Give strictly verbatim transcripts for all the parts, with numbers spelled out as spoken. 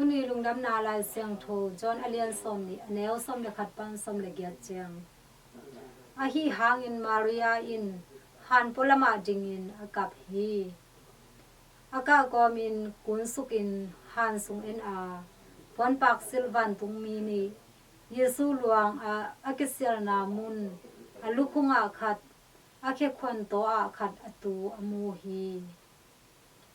Tuni lungdamna Lai Siangtho John a lian sawm nih, a neu sawm le khat pan sawm le giat ciang. Ahi hangin Maria in han pualamah dingin a kap hi. A kah kawmin kunsukin han sung en a, puanpak silh vantungmi nih Jesu luang ah a kisialna mun a lukhungah khat, a khekhuantaw ah khat a tu a mu hi.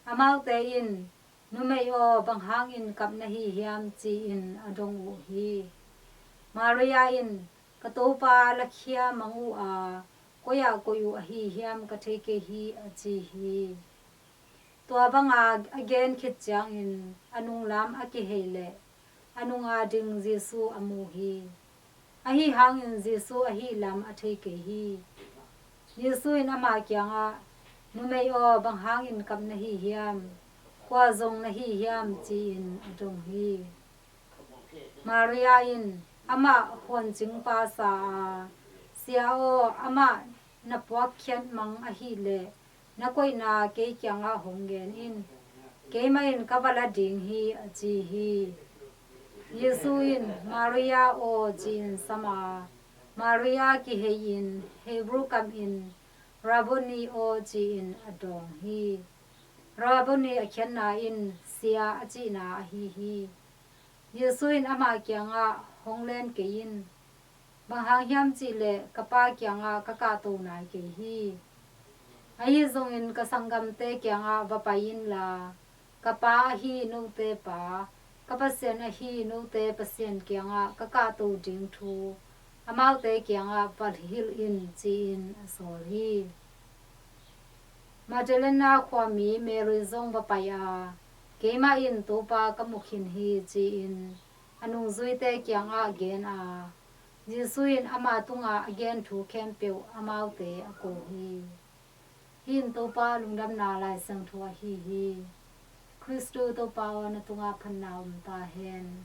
Amaute in, "Numei aw, bang hangin kap na hi hiam?" ci-in a dong uh hi. Maria in, "Ka Topa lakhia mang uh a, koi-ah koih uh ahi hiam ka thei kei hi," a ci hi. Tua banga a gen khit ciangin a nunglam a kihei leh a nunga ding Jesu a mu hi. Ahi hangin Jesu ahi lam a thei kei hi. Jesu in ama kiangah, "Numei aw, bang hangin kap na hi hiam? Kua zong na hi hiam?" ci-in a dong hi. Maria in amah huancingpa sa a, "Sia aw, amah na puakkhiat mang ahileh na koihna kei kiangah hong gen in. Keimah in ka va la ding hi," a ci hi. Jesu in, "Maria aw," ci-in sam a, Maria kihei-in Hebrew kamin, "Rabboni aw," ci-in a dawng hi. Rabboni a khiatna in Sia a cihna ahi hi. Jesu in ama kiangah, "Hong len kei in. Bang hang hiam cihleh ka Pa kiangah ka kahto nai kei hi. Ahi zongin ka sanggamte kiangah va pai inla, ka Pa ahi note Pa, ka Pasian ahi note Pasian kiangah ka kahto ding thu amaute kiangah va hilh in," ci-in a sawl hi. Magdalena khuami Mary zong va pai a, "Keimah in Topa ka mu khin hi," ci-in a nungzuite kiangah gen a, Jesu in ama tunga a gen thu khempeuh amaute a ko hi. Hih in Topa lungdamna Lai Siangtho ahi hi. Khristu Topa aw, na tungah phatna om ta hen.